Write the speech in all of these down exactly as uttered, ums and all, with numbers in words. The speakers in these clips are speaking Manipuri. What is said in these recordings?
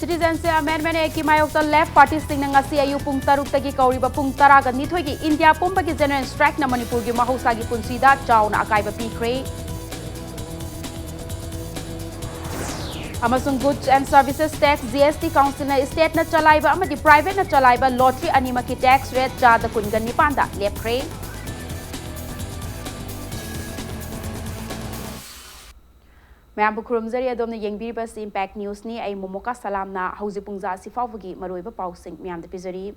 Citizenship Amendment Actꯀꯤ ꯃꯥꯌꯣꯛꯇ ꯂꯦꯐ ꯄꯥꯔꯇꯤꯁꯤꯡꯅ ꯉꯁꯤ ꯑꯌꯨꯛ ꯄꯨꯡ ꯇꯔꯨꯛꯇꯒꯤ ꯀꯧꯔꯤꯕ ꯄꯨꯡ ꯇꯔꯥꯒ ꯅꯤꯊꯣꯏꯒꯤ ꯏꯟꯗꯤꯌꯥ ꯄꯨꯝꯕꯒꯤ General Strikeꯅ ꯃꯅꯤꯄꯨꯔꯒꯤ ꯃꯍꯧꯁꯥꯒꯤ ꯄꯨꯟꯁꯤꯗ ꯆꯥꯎꯅ ꯑꯀꯥꯏꯕ ꯄꯤꯈ꯭ꯔꯦ꯫ ꯑꯃꯁꯨꯡ Goods and Services Tax, G S T, Councilꯅ stateꯅ ꯆꯂꯥꯏꯕ ꯑꯃꯗꯤ privateꯅ ꯆꯂꯥꯏꯕ lottery ꯑꯅꯤꯃꯛꯀꯤ tax rate ꯆꯥꯗ ꯀꯨꯟꯒ ꯅꯤꯄꯥꯟꯗ ꯂꯦꯞꯈ꯭ꯔꯦ꯫ ꯃꯌꯥꯝꯕꯨ ꯈꯨꯔꯨꯝꯖꯔꯤ, ꯑꯗꯣꯝꯅ ꯌꯦꯡꯕꯤꯔꯤꯕꯁꯤ Impact Newsꯅꯤ꯫ ꯑꯩ ꯃꯣꯃꯣꯀꯥ ꯁꯂꯥꯝꯅ ꯍꯧꯖꯤꯛ ꯄꯨꯡꯖꯥ ꯑꯁꯤ ꯐꯥꯎꯕꯒꯤ ꯃꯔꯨꯑꯣꯏꯕ ꯄꯥꯎꯁꯤꯡ ꯃꯌꯥꯝꯗ ꯄꯤꯖꯔꯤ꯫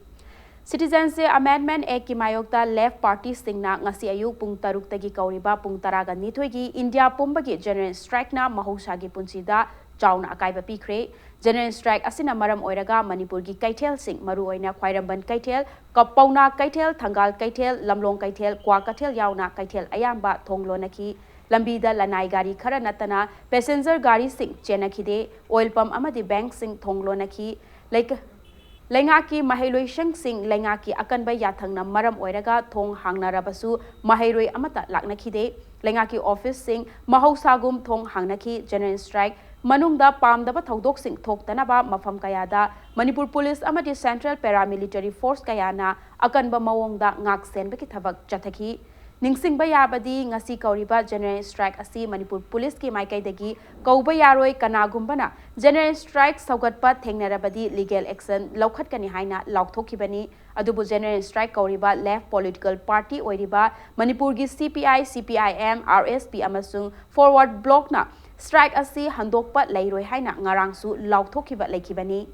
Citizenship Amendment Actꯀꯤ ꯃꯥꯌꯣꯛꯇ ꯂꯦꯐ ꯄꯥꯔꯇꯤꯁꯤꯡꯅ ꯉꯁꯤ ꯑꯌꯨꯛ ꯄꯨꯡ ꯇꯔꯨꯛꯇꯒꯤ ꯀꯧꯔꯤꯕ ꯄꯨꯡ ꯇꯔꯥꯒ ꯅꯤꯊꯣꯏꯒꯤ ꯏꯟꯗꯤꯌꯥ ꯄꯨꯝꯕꯒꯤ General Strikeꯅ ꯃꯍꯧꯁꯥꯒꯤ ꯄꯨꯟꯁꯤꯗ ꯆꯥꯎꯅ ꯑꯀꯥꯏꯕ ꯄꯤꯈ꯭ꯔꯦ꯫ General Strike ꯑꯁꯤꯅ ꯃꯔꯝ ꯑꯣꯏꯔꯒ ꯃꯅꯤꯄꯨꯔꯒꯤ ꯀꯩꯊꯦꯜꯁꯤꯡ, ꯃꯔꯨꯑꯣꯏꯅ ꯈ꯭ꯋꯥꯏꯔꯝꯕꯟ ꯀꯩꯊꯦꯜ, ꯀ-, ꯄꯥꯎꯅꯥ ꯀꯩꯊꯦꯜ, ꯊꯪꯒꯥꯜ ꯀꯩꯊꯦꯜ, ꯂꯝꯂꯣꯡ ꯀꯩꯊꯦꯜ, ꯀ꯭ꯋꯥ ꯀꯩꯊꯦꯜ ꯌꯥꯎꯅ ꯀꯩꯊꯦꯜ ꯑꯌꯥꯝꯕ ꯊꯣꯡ ꯂꯣꯟꯅꯈꯤ꯫ ꯂꯝꯕꯤꯗ ꯂꯅꯥꯏ ꯒꯥꯔꯤ ꯈꯔ ꯅꯠꯇꯅ passenger ꯒꯥꯔꯤꯁꯤꯡ ꯆꯦꯟꯅꯈꯤꯗꯦ꯫ Oil pump ꯑꯃꯗꯤ bankꯁꯤꯡ ꯊꯣꯡ ꯂꯣꯟꯅꯈꯤ꯫ ꯂꯩꯀ-, ꯂꯩꯉꯥꯛꯀꯤ ꯃꯍꯩꯂꯣꯏꯁꯪꯁꯤꯡ ꯂꯩꯉꯥꯛꯀꯤ ꯑꯀꯟꯕ ꯌꯥꯊꯪꯅ ꯃꯔꯝ ꯑꯣꯏꯔꯒ ꯊꯣꯡ ꯍꯥꯡꯅꯔꯕꯁꯨ ꯃꯍꯩꯔꯣꯏ ꯑꯃꯠꯇ ꯂꯥꯛꯅꯈꯤꯗꯦ꯫ ꯂꯩꯉꯥꯛꯀꯤ officeꯁꯤꯡ ꯃꯍꯧꯁꯥꯒꯨꯝ ꯊꯣꯡ ꯍꯥꯡꯅꯈꯤ꯫ General Strike ꯃꯅꯨꯡꯗ ꯄꯥꯝꯗꯕ ꯊꯧꯗꯣꯛꯁꯤꯡ ꯊꯣꯛꯇꯅꯕ ꯃꯐꯝ ꯀꯌꯥꯗ ꯃꯅꯤꯄꯨꯔ ꯄꯨꯂꯤꯁ ꯑꯃꯗꯤ Central Paramilitary Force ꯀꯌꯥꯅ ꯑꯀꯟꯕ ꯃꯑꯣꯡꯗ ꯉꯥꯛ ꯁꯦꯟꯕꯒꯤ ꯊꯕꯛ ꯆꯠꯊꯈꯤ꯫ ꯅꯤꯡꯁꯤꯡꯕ ꯌꯥꯕꯗꯤ, ꯉꯁꯤ ꯀꯧꯔꯤꯕ General Strike ꯑꯁꯤ ꯃꯅꯤꯄꯨꯔ ꯄꯨꯂꯤꯁꯀꯤ ꯃꯥꯏꯀꯩꯗꯒꯤ ꯀꯧꯕ ꯌꯥꯔꯣꯏ, ꯀꯅꯥꯒꯨꯝꯕꯅ General Strike ꯁꯧꯒꯠꯄ ꯊꯦꯡꯅꯔꯕꯗꯤ legal action ꯂꯧꯈꯠꯀꯅꯤ ꯍꯥꯏꯅ ꯂꯥꯎꯊꯣꯛꯈꯤꯕꯅꯤ꯫ ꯑꯗꯨꯕꯨ General Strike ꯀꯧꯔꯤꯕ left political party ꯑꯣꯏꯔꯤꯕ ꯃꯅꯤꯄꯨꯔꯒꯤ C P I, C P I M, R S P ꯑꯃꯁꯨꯡ Forward Blocꯅ strike ꯑꯁꯤ ꯍꯟꯗꯣꯛꯄ ꯂꯩꯔꯣꯏ ꯍꯥꯏꯅ ꯉꯔꯥꯡꯁꯨ ꯂꯥꯎꯊꯣꯛꯈꯤꯕ ꯂꯩꯈꯤꯕꯅꯤ꯫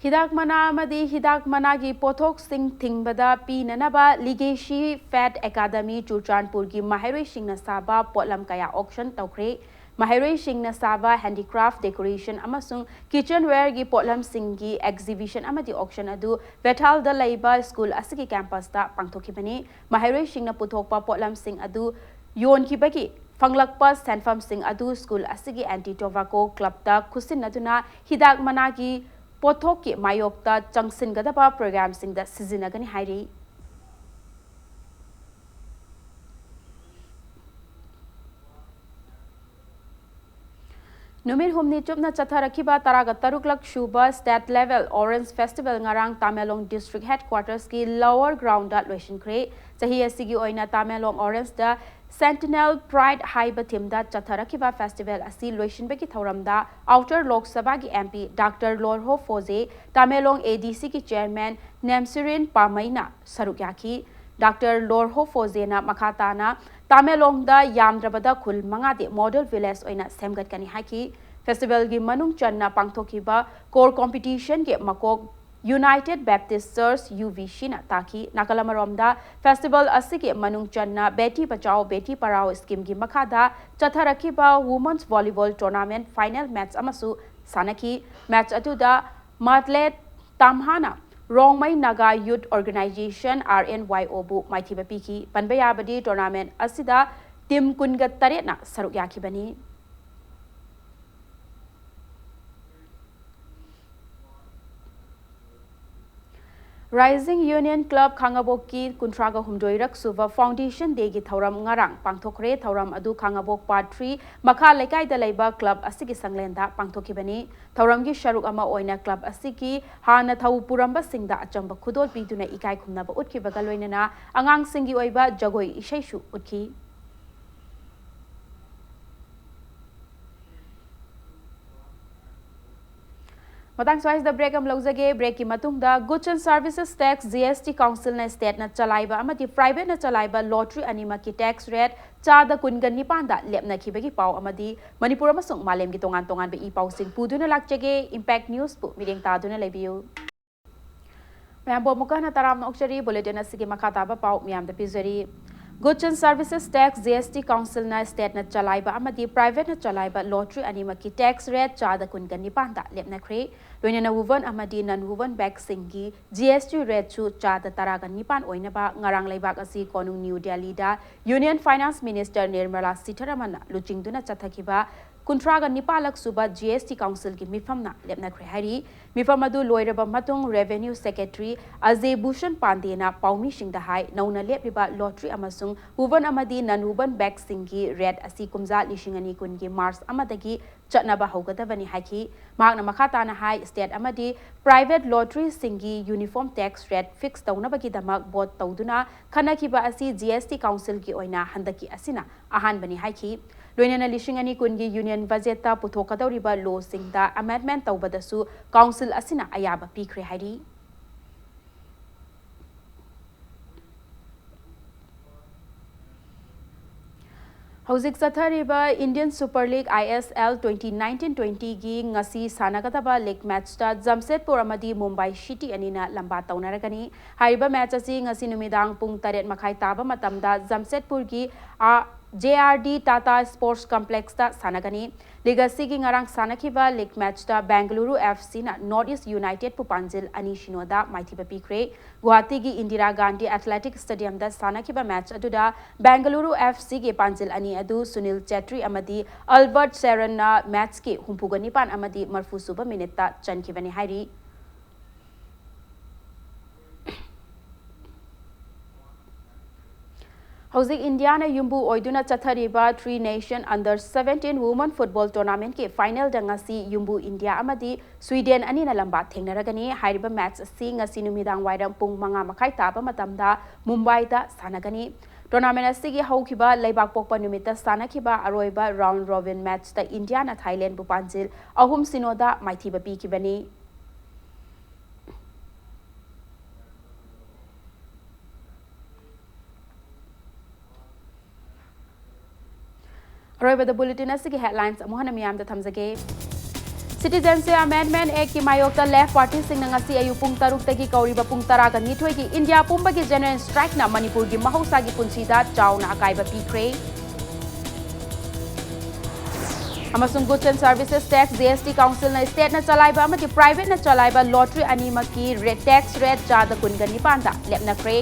ꯍꯤꯗꯥꯛ ꯃꯅꯥ ꯑꯃꯗꯤ ꯍꯤꯗꯥꯛ ꯃꯅꯥꯒꯤ ꯄꯣꯠꯊꯣꯛꯁꯤꯡ ꯊꯤꯡꯕꯗ ꯄꯤꯅꯅꯕ Legacy Faith Academy ꯆꯨꯔꯆꯥꯟꯄꯨꯔꯒꯤ ꯃꯍꯩꯔꯣꯏꯁꯤꯡꯅ ꯁꯥꯕ ꯄꯣꯠꯂꯝ ꯀꯌꯥ auction ꯇꯧꯈ꯭ꯔꯦ꯫ ꯃꯍꯩꯔꯣꯏꯁꯤꯡꯅ ꯁꯥꯕ handicraft, decoration ꯑꯃꯁꯨꯡ kitchenwareꯒꯤ ꯄꯣꯠꯂꯝꯁꯤꯡꯒꯤ exhibition ꯑꯃꯗꯤ auction ꯑꯗꯨ ꯕꯦꯊꯦꯜꯗ ꯂꯩꯕ ꯁ꯭ꯀꯨꯜ ꯑꯁꯤꯒꯤ campusꯇ ꯄꯥꯡꯊꯣꯛꯈꯤꯕꯅꯤ꯫ ꯃꯍꯩꯔꯣꯏꯁꯤꯡꯅ ꯄꯨꯊꯣꯛꯄ ꯄꯣꯠꯂꯝꯁꯤꯡ ꯑꯗꯨ ꯌꯣꯟꯈꯤꯕꯒꯤ ꯐꯪꯂꯛꯄ ꯁꯦꯟꯐꯝꯁꯤꯡ ꯑꯗꯨ ꯁ꯭ꯀꯨꯜ ꯑꯁꯤꯒꯤ Anti Tobacco Clubꯇ ꯈꯨꯠꯁꯤꯟꯅꯗꯨꯅ ꯍꯤꯗꯥꯛ ꯃꯅꯥꯒꯤ ꯄꯣꯠꯊꯣꯛꯀꯤ ꯃꯥꯌꯣꯛꯇ ꯆꯪꯁꯤꯟꯒꯗꯕ programꯁꯤꯡꯗ ꯁꯤꯖꯤꯟꯅꯒꯅꯤ ꯍꯥꯏꯔꯤ꯫ ꯅꯨꯃꯤꯠ ꯍꯨꯝꯅꯤ ꯆꯨꯞꯅ ꯆꯠꯊꯔꯛꯈꯤꯕ ꯇꯔꯥꯒ ꯇꯔꯨꯛꯂꯛ ꯁꯨꯕ State Level Orange Festival ꯉꯔꯥꯡ ꯇꯥꯃꯦꯡꯂꯣꯡ District Headquarters ꯀꯤ Lower Ground ꯗ ꯂꯣꯏꯁꯤꯟꯈ꯭ꯔꯦ꯫ ꯆꯍꯤ ꯑꯁꯤꯒꯤ ꯑꯣꯏꯅ ꯇꯥꯃꯦꯡꯂꯣꯡ Orange ꯗ Centennial Pride ꯍꯥꯏꯕ theme ꯗ ꯆꯠꯊꯔꯛꯈꯤꯕ festival ꯑꯁꯤ ꯂꯣꯏꯁꯤꯟꯕꯒꯤ ꯊꯧꯔꯝꯗ Outer Lok Sabha ꯒꯤ M P Doctor ꯂꯣꯔꯍꯣ ꯐꯣꯖꯦ, Tamenglong A D C ꯒꯤ Chairman ꯅꯦꯝꯁꯤꯔꯤꯟ ꯄꯥꯃꯩꯅ ꯁꯔꯨꯛ ꯌꯥꯈꯤ꯫ Doctor ꯂꯣꯔꯍꯣ ꯐꯣꯖꯦꯅ ꯃꯈꯥ ꯇꯥꯅ ꯇꯥꯃꯦꯡꯂꯣꯡꯗ ꯌꯥꯝꯗ꯭ꯔꯕꯗ ꯈꯨꯜ ꯃꯉꯥꯗꯤ model village ꯑꯣꯏꯅ ꯁꯦꯝꯒꯠꯀꯅꯤ ꯍꯥꯏꯈꯤ꯫ Festival ꯒꯤ ꯃꯅꯨꯡ ꯆꯟꯅ ꯄꯥꯡꯊꯣꯛꯈꯤꯕ Choir Competition ꯒꯤ ꯃꯀꯣꯛ United Baptist Church, U B C ꯅ ꯇꯥꯈꯤ꯫ ꯅꯥꯀꯜ ꯑꯃꯔꯣꯝꯗ, festival ꯑꯁꯤꯒꯤ ꯃꯅꯨꯡ ꯆꯟꯅ Beti Bachao Beti Padhao Scheme ꯒꯤ ꯃꯈꯥꯗ ꯆꯠꯊꯔꯛꯈꯤꯕ Women's Volleyball Tournament final match ꯑꯃꯁꯨ ꯁꯥꯟꯅꯈꯤ꯫ Match ꯑꯗꯨꯗ ꯃꯥꯠꯂꯦꯠ ꯇꯥꯝꯍꯥꯅ Rongmei Naga Youth Organization, R N Y O ꯕꯨ ꯃꯥꯏꯊꯤꯕ ꯄꯤꯈꯤ꯫ ꯄꯟꯕ ꯌꯥꯕꯗꯤ, tournament ꯑꯁꯤꯗ team ꯀꯨꯟꯒ ꯇꯔꯦꯠꯅ ꯁꯔꯨꯛ ꯌꯥꯈꯤꯕꯅꯤ꯫ Rising Union Club ꯈꯥꯉꯕꯣꯛꯀꯤ ꯀꯨꯟꯊ꯭ꯔꯥꯒ ꯍꯨꯝꯗꯣꯏꯔꯛ ꯁꯨꯕ Foundation Day ꯒꯤ ꯊꯧꯔꯝ ꯉꯔꯥꯡ ꯄꯥꯡꯊꯣꯛꯈ꯭ꯔꯦ꯫ ꯊꯧꯔꯝ ꯑꯗꯨ ꯈꯥꯉꯕꯣꯛ Part three ꯃꯈꯥ ꯂꯩꯀꯥꯏꯗ ꯂꯩꯕ club ꯑꯁꯤꯒꯤ ꯁꯪꯂꯦꯟꯗ ꯄꯥꯡꯊꯣꯛꯈꯤꯕꯅꯤ꯫ ꯊꯧꯔꯝꯒꯤ ꯁꯔꯨꯛ ꯑꯃ ꯑꯣꯏꯅ club ꯑꯁꯤꯒꯤ ꯍꯥꯟꯅ ꯊꯧ ꯄꯨꯔꯝꯕꯁꯤꯡꯗ ꯑꯆꯝꯕ ꯈꯨꯗꯣꯜ ꯄꯤꯗꯨꯅ ꯏꯀꯥꯏ ꯈꯨꯝꯅꯕ ꯎꯠꯈꯤꯕꯒ ꯂꯣꯏꯅꯅ ꯑꯉꯥꯡꯁꯤꯡꯒꯤ ꯑꯣꯏꯕ ꯖꯒꯣꯏ ꯏꯁꯩꯁꯨ ꯎꯠꯈꯤ꯫ ꯃꯇꯥꯡ ꯁ꯭ꯋꯥꯏꯁꯤꯗ break ꯑꯃ ꯂꯧꯖꯒꯦ꯫ Break ꯀꯤ ꯃꯇꯨꯡꯗ Goods and Services Tax, G S T Council ꯅ state ꯅ ꯆꯂꯥꯏꯕ ꯑꯃꯗꯤ private ꯅ ꯆꯂꯥꯏꯕ lottery ꯑꯅꯤꯃꯛꯀꯤ tax rate ꯆꯥꯗ ꯀꯨꯟꯒ ꯅꯤꯄꯥꯟꯗ ꯂꯦꯞꯅꯈꯤꯕꯒꯤ ꯄꯥꯎ ꯑꯃꯗꯤ ꯃꯅꯤꯄꯨꯔ ꯑꯃꯁꯨꯡ ꯃꯥꯂꯦꯝꯒꯤ ꯇꯣꯉꯥꯟ ꯇꯣꯉꯥꯟꯕ ꯏ ꯄꯥꯎꯁꯤꯡ ꯄꯨꯗꯨꯅ ꯂꯥꯛꯆꯒꯦ꯫ Impact News ꯄꯨ ꯃꯤꯠꯌꯦꯡ ꯇꯥꯗꯨꯅ ꯂꯩꯕꯤꯌꯨ꯫ ꯃꯌꯥꯝꯕꯨ ꯑꯃꯨꯛꯀ ꯍꯟꯅ ꯇꯔꯥꯝꯅ ꯑꯣꯛꯆꯔꯤ꯫ Bulletin ꯑꯁꯤꯒꯤ ꯃꯈꯥ ꯇꯥꯕ ꯄꯥꯎ ꯃꯌꯥꯝꯗ ꯄꯤꯖꯔꯤ꯫ Goods and Services Tax, G S T Council ꯅ state ꯅ ꯆꯂꯥꯏꯕ ꯑꯃꯗꯤ private ꯅ ꯆꯂꯥꯏꯕ lottery ꯑꯅꯤꯃꯛꯀꯤ tax rate ꯆꯥꯗ ꯀꯨꯟꯒ ꯅꯤꯄꯥꯟꯗ ꯂꯦꯞꯅꯈ꯭ꯔꯦ꯫ ꯂꯣꯏꯅꯅ woven ꯑꯃꯗꯤ non woven bag ꯁꯤꯡꯒꯤ G S T rate ꯁꯨ ꯆꯥꯗ ꯇꯔꯥꯒ ꯅꯤꯄꯥꯟ ꯑꯣꯏꯅꯕ ꯉꯔꯥꯡ ꯂꯩꯕꯥꯛ ꯑꯁꯤ ꯀꯣꯅꯨꯡ ꯅ꯭ꯌꯨ ꯗꯦꯜꯂꯤꯗ Union Finance Minister ꯅꯤꯔꯃꯂꯥ ꯁꯤꯊꯥꯔꯥꯃꯟꯅ ꯂꯨꯆꯤꯡꯗꯨꯅ ꯆꯠꯊꯈꯤꯕ ꯀꯨꯟꯊ꯭ꯔꯥꯒ ꯅꯤꯄꯥꯜꯂꯛ ꯁꯨꯕ G S T Council ꯒꯤ ꯃꯤꯐꯝꯅ ꯂꯦꯞꯅꯈ꯭ꯔꯦ ꯍꯥꯏꯔꯤ꯫ ꯃꯤꯐꯝ ꯑꯗꯨ ꯂꯣꯏꯔꯕ ꯃꯇꯨꯡ Revenue Secretary ꯑꯖꯦ ꯚꯨꯁꯟ ꯄꯥꯟꯗꯦꯅ ꯄꯥꯎꯃꯤꯁꯤꯡꯗ ꯍꯥꯏ, ꯅꯧꯅ ꯂꯦꯞꯂꯤꯕ lottery ꯑꯃꯁꯨꯡ woven ꯑꯃꯗꯤ non woven bag ꯁꯤꯡꯒꯤ rate ꯑꯁꯤ ꯀꯨꯝꯖꯥ ꯂꯤꯁꯤꯡ ꯑꯅꯤ ꯀꯨꯟꯒꯤ March ꯑꯃꯗꯒꯤ ꯆꯠꯅꯕ ꯍꯧꯒꯗꯕꯅꯤ ꯍꯥꯏꯈꯤ꯫ ꯃꯍꯥꯛꯅ ꯃꯈꯥ ꯇꯥꯅ ꯍꯥꯏ, state ꯑꯃꯗꯤ private lotteryꯁꯤꯡꯒꯤ uniform tax rate fix ꯇꯧꯅꯕꯒꯤꯗꯃꯛ vote ꯇꯧꯗꯨꯅ ꯈꯟꯅꯈꯤꯕ ꯑꯁꯤ GST councilꯒꯤ ꯑꯣꯏꯅ ꯍꯟꯗꯛꯀꯤ ꯑꯁꯤꯅ ꯑꯍꯥꯟꯕꯅꯤ ꯍꯥꯏꯈꯤ꯫ ꯂꯣꯏꯅꯅ ꯂꯤꯁꯤꯡ ꯑꯅꯤ ꯀꯨꯟꯒꯤ union budgetꯇ ꯄꯨꯊꯣꯛꯀꯗꯧꯔꯤꯕ lawꯁꯤꯡꯗ amendment ꯇꯧꯕꯗꯁꯨ council ꯑꯁꯤꯅ ꯑꯌꯥꯕ ꯄꯤꯈ꯭ꯔꯦ ꯍꯥꯏꯔꯤ꯫ ꯍꯧꯖꯤꯛ ꯆꯠꯊꯔꯤꯕ Indian Super League, ISL, twenty nineteen twentyꯒꯤ ꯉꯁꯤ ꯁꯥꯟꯅꯒꯗꯕ league matchꯇ ꯖꯝꯁꯦꯗꯄꯨꯔ ꯑꯃꯗꯤ ꯃꯨꯝꯕꯥꯏ ꯁꯤꯇꯤ ꯑꯅꯤꯅ ꯂꯝꯕꯥ ꯇꯧꯅꯔꯒꯅꯤ꯫ ꯍꯥꯏꯔꯤꯕ match ꯑꯁꯤ ꯉꯁꯤ ꯅꯨꯃꯤꯗꯥꯡ ꯄꯨꯡ ꯇꯔꯦꯠ ꯃꯈꯥꯏ ꯇꯥꯕ ꯃꯇꯝꯗ ꯖꯝꯁꯦꯗꯄꯨꯔꯒꯤ, ꯑ, JRD Tata Sports Complexꯇ ꯁꯥꯟꯅꯒꯅꯤ꯫ League ꯑꯁꯤꯒꯤ ꯉꯔꯥꯡ ꯁꯥꯟꯅꯈꯤꯕ league matchꯇ Bengaluru FCꯅ North East Unitedꯄꯨ ꯄꯥꯟꯖꯤꯜ ꯑꯅꯤ ꯁꯤꯅꯣꯗ ꯃꯥꯏꯊꯤꯕ ꯄꯤꯈ꯭ꯔꯦ꯫ ꯒꯨꯋꯥꯍꯥꯇꯤꯒꯤ ꯏꯟꯗꯤꯔꯥ ꯒꯥꯟꯙꯤ Athletic Stadiumꯗ ꯁꯥꯟꯅꯈꯤꯕ match ꯑꯗꯨꯗ Bengaluru FCꯒꯤ ꯄꯥꯟꯖꯤꯜ ꯑꯅꯤ ꯑꯗꯨ ꯁꯨꯅꯤꯜ ꯆꯦꯇ꯭ꯔꯤ ꯑꯃꯗꯤ ꯑꯜꯕꯔꯠ ꯁꯦꯔꯟꯅ matchꯀꯤ ꯍꯨꯝꯐꯨꯒ ꯅꯤꯄꯥꯟ ꯑꯃꯗꯤ ꯃꯔꯐꯨ ꯁꯨꯕ minuteꯇ ꯆꯟꯈꯤꯕꯅꯤ ꯍꯥꯏꯔꯤ꯫ ꯍꯧꯖꯤꯛ ꯏꯟꯗꯤꯌꯥꯅ ꯌꯨꯝꯕꯨ ꯑꯣꯏꯗꯨꯅ ꯆꯠꯊꯔꯤꯕ Tri Nation Under Seventeen Women Football Tournamentꯀꯤ finalꯗ ꯉꯁꯤ ꯌꯨꯝꯕꯨ ꯏꯟꯗꯤꯌꯥ ꯑꯃꯗꯤ Sweden ꯑꯅꯤꯅ ꯂꯝꯕꯥ ꯊꯦꯡꯅꯔꯒꯅꯤ꯫ ꯍꯥꯏꯔꯤꯕ match ꯑꯁꯤ ꯉꯁꯤ ꯅꯨꯃꯤꯗꯥꯡ ꯋꯥꯏꯔꯝ ꯄꯨꯡ ꯃꯉꯥ ꯃꯈꯥꯏ ꯇꯥꯕ ꯃꯇꯝꯗ ꯃꯨꯝꯕꯥꯏꯗ ꯁꯥꯟꯅꯒꯅꯤ꯫ Tournament ꯑꯁꯤꯒꯤ ꯍꯧꯈꯤꯕ ꯂꯩꯕꯥꯛꯄꯣꯛꯄ ꯅꯨꯃꯤꯠꯇ ꯁꯥꯟꯅꯈꯤꯕ ꯑꯔꯣꯏꯕ round robin matchꯇ ꯏꯟꯗꯤꯌꯥꯅ ꯊꯥꯏꯂꯦꯟꯕꯨ ꯄꯥꯟꯖꯤꯜ ꯑꯍꯨꯝ ꯁꯤꯅꯣꯗ ꯃꯥꯏꯊꯤꯕ ꯄꯤꯈꯤꯕꯅꯤ꯫ ꯑꯔꯣꯏꯕꯗ bulletin ꯑꯁꯤꯒꯤ headlines ꯑꯃꯨꯛ ꯍꯟꯅ ꯃꯤꯌꯥꯝꯗ ꯊꯝꯖꯒꯦ꯫ Citizenship Amendment Actꯀꯤ ꯃꯥꯌꯣꯛꯇ left partyꯁꯤꯡꯅ ꯉꯁꯤ ꯑꯌꯨꯛ ꯄꯨꯡ ꯇꯔꯨꯛꯇꯒꯤ ꯀꯧꯔꯤꯕ ꯄꯨꯡ ꯇꯔꯥꯒ ꯅꯤꯊꯣꯏꯒꯤ ꯏꯟꯗꯤꯌꯥ ꯄꯨꯝꯕꯒꯤ general strikeꯅ ꯃꯅꯤꯄꯨꯔꯒꯤ ꯃꯍꯧꯁꯥꯒꯤ ꯄꯨꯟꯁꯤꯗ ꯆꯥꯎꯅ ꯑꯀꯥꯏꯕ ꯄꯤꯈ꯭ꯔꯦ꯫ ꯑꯃꯁꯨꯡ Goods and Services Tax, GST councilꯅ stateꯅ ꯆꯂꯥꯏꯕ ꯑꯃꯗꯤ privateꯅ ꯆꯂꯥꯏꯕ lottery ꯑꯅꯤꯃꯛꯀꯤ rate, tax rate ꯆꯥꯗ ꯀꯨꯟꯒ ꯅꯤꯄꯥꯟꯗ ꯂꯦꯞꯅꯈ꯭ꯔꯦ꯫